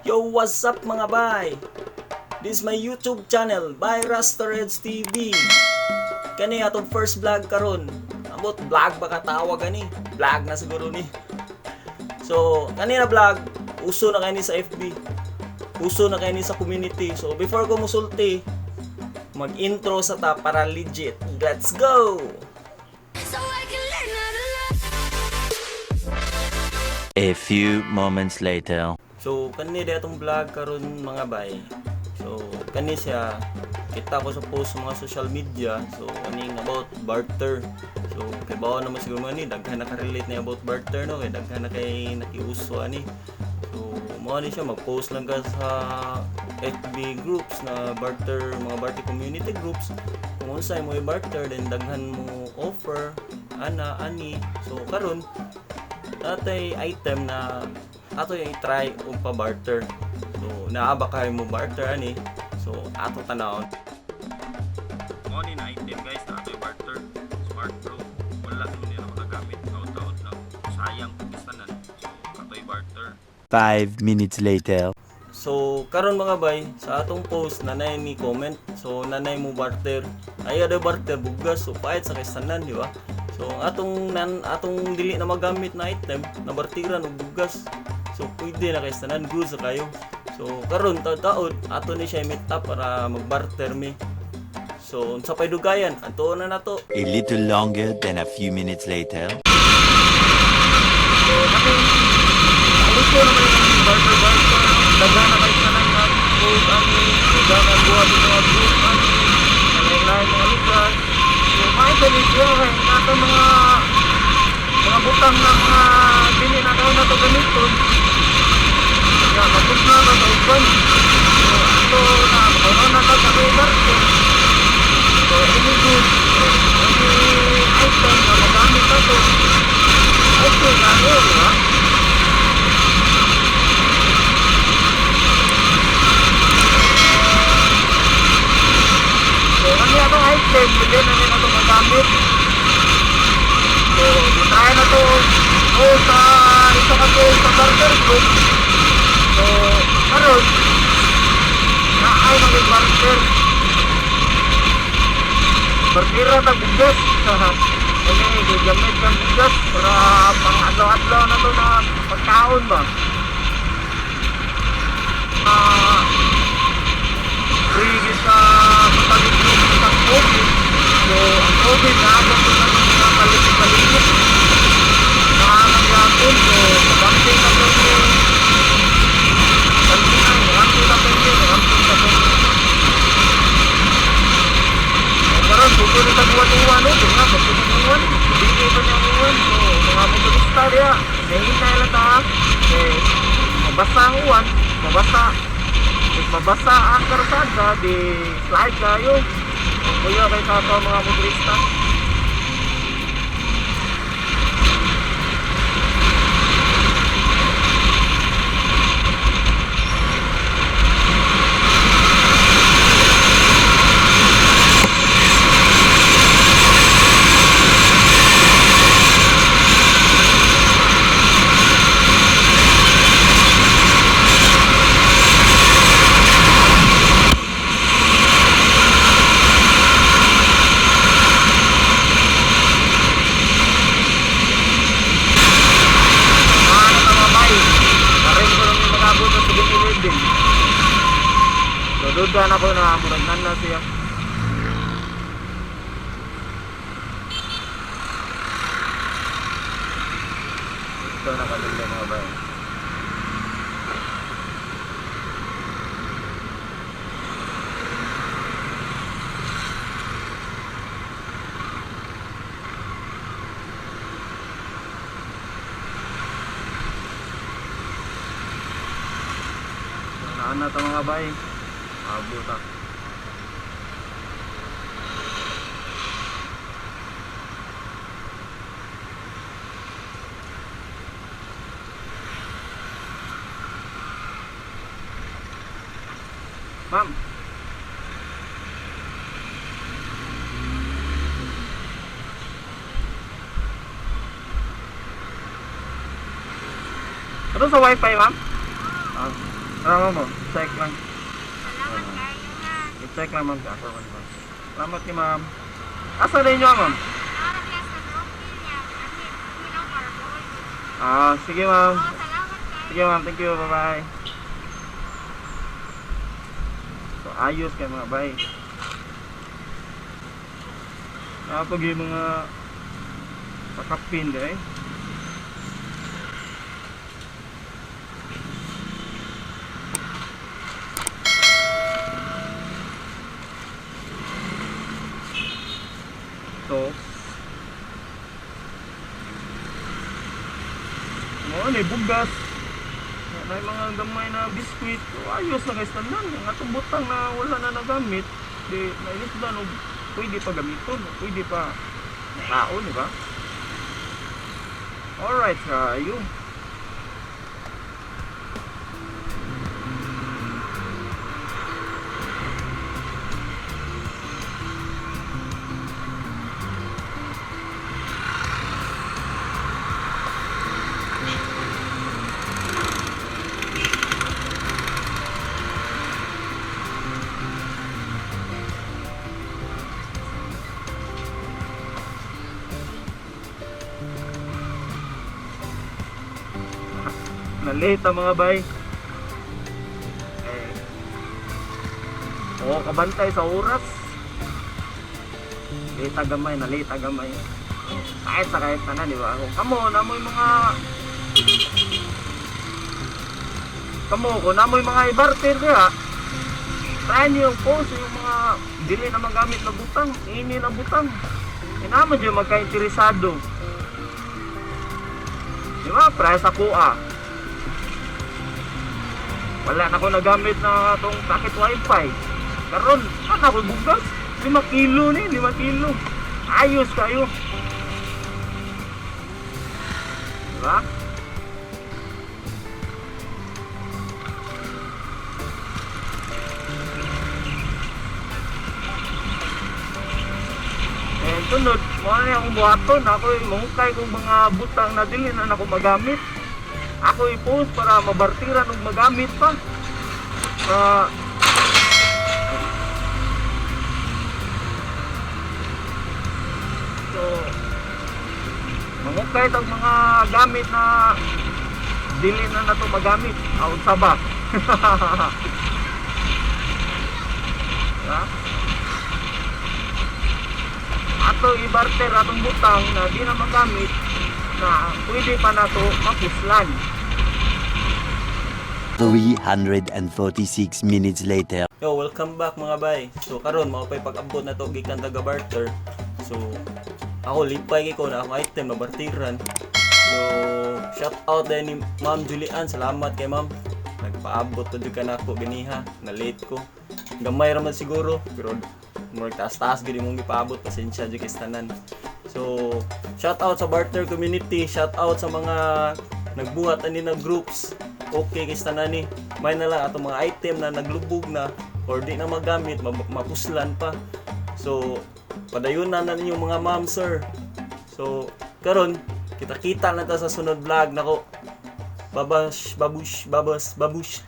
Yo, what's up, mga bay? This is my YouTube channel, by Rasterheads TV. Kani atong first vlog karon. Ambot vlog ba ka tawag ani? Vlog na siguro ni. So, kanina vlog, uso na kay ni sa FB. Uso na kay ni sa community. So, before ko musulti, mag-intro sa ta para legit. Let's go! So I can learn how to love. A few moments later. So, kani di atong vlog karon, mga bay. So, kani siya kita ko sa post sa mga social media. So, kaning about barter. So, kay bawo naman siguro man ni daghan nakarelate na about barter, no, kay daghan na kay nakiuso ani. So, mao ni siya, mag-post lang ka sa FB groups na barter, mga barter community groups. Kung unsay mo i-barter, then daghan mo offer ana ani. So, karon natay item na ato yung i-try og pa-barter. So, naa ba kayo mo barter ani? So, ato tanawon. Mo ni na item, guys, na ato barter. Smart Pro. Wala mo niya makagamit. Taod-taod lang. Sayang kung tanan. So, ato'y barter. 5 minutes later. So, karon, mga bay, sa atong post nanay ni comment. So, nanay mo barter. Ay daw barter bugas. So, pahit sa kay di ba? So, ang atong nan atong dili na magamit na item na bartiran og bugas. So, pwede na kay tanan, good sa kayo. So, karon taod-taod ato ni siya meet up para magbarter mi. So, unsa pay dugayan, adtuon na nato. A little longer than a few minutes later. So, kami, uso naman yung barter barter, daghan na kay tanan nga post ani, daghan na buhat sa mga group ani, lain-lain mga lugar. So, may dali siya kay nata mga butang na mga dili na kayo na to gamiton. Kaya matugna na sa uban. So, ato na, makaroon na ka sa kay barter. So, any good, any item na magamit na to, okay na yun, di ba? So, ano yung atong item, hindi na nila ito magamit. So, try na to o sa isa ka to sa barter group. So, karon na ay mag-barter. Bartira tag bugas. Ano eh, gigamit kang bugas para pang adlaw-adlaw na to na pagkaon ba. Ah, free gyud sa pagpalit sa COVID. So, ang COVID naabot ko na ng mga paligid-paligid. Nakakagyapon. So, mabante ka pa ni Kanina, ramping ka pa ni, ramping ka pa ni. Karon, suko na sa uwan-uwan, no? Di nga, bato ng uwan. Hindi pa niya ang uwan. So, mga motorista diya, nahihintay lang ta. Eh, mabasa ang uwan, mabasa. If mabasa ang karsada, di slide kayo. Kuya kay kato ang mga motorista. Ano na, mga bay? Karin ko lang yung mag-abot sa 7-Eleven. So, duda na ko na murag nan na siya. Ito na kalula, mga bay. Naan na ito, mga bay. Abot ah. Ma'am. Ano sa wifi, ma'am? Ah. Tara mo, check lang. Salamat kayo ha. I-check lang, ma'am. Ako man, ma'am. Salamat ni ma'am. Asa na inyo, ma'am? Salamat kaya sa broken niya. Kasi minaw para buhay. Ah, sige, ma'am. Oh, salamat kayo. Sige, ma'am. Thank you. Bye-bye. So, ayos kay mga bay. Napag yung mga pakapin eh. So, mo ni bugas. Na mga gamay na biskwit. So, ayos na guys tanan. Ang atong butang na wala na nagamit, di nailisdan og pwede pa gamiton, pwede pa nakaon, di ba? Alright, kayo. Na-late ang mga bay. Eh, oo, kabantay sa oras. Late gamay, na late gamay. Kahit sa kahit tanan, di ba? Kung kamo, namoy mga kamo, kung namoy mga ibarter diha, try niyo yung post, yung mga dili na magamit na butang, ini na butang. Inaman dyan magka-interesado. Di ba? Price ako ah. Wala na ko nagamit na atong packet wifi. Karon, ana ko bugas. 5 kilo ni, 5 kilo. Ayos kayo. Diba? Eh, sunod, mo na akong buhaton. Ako mangukay kong mga butang na dili na nako magamit. Ako i-post para mabartiran og magamit pa. So, mangukay tag mga gamit na dili na nato magamit. Aon sa ba? Diba? Ato i-barter atong butang na di na magamit na pwede pa nato mapuslan. 346 minutes later. Yo, welcome back mga bay. So karon mao pay pag-abot na to gikan taga barter. So ako lipay kay ko na akong item na bartiran. So shout out din ni Ma'am Julian, salamat kay ma'am. Nagpaabot to jud ka nako ganiha, na late ko. Gamay ra man siguro, pero murag taas-taas gid imong gipaabot, pasensya jud kay sa tanan. So shout out sa barter community, shout out sa mga nagbuhat ani na groups. Okay kay sa tanan ni. May na lang atong mga item na naglubog na or di na magamit, mapuslan pa. So padayon na na ninyo mga ma'am sir. So karon kita-kita na ta sa sunod vlog nako. Babash, babush, babas, babush.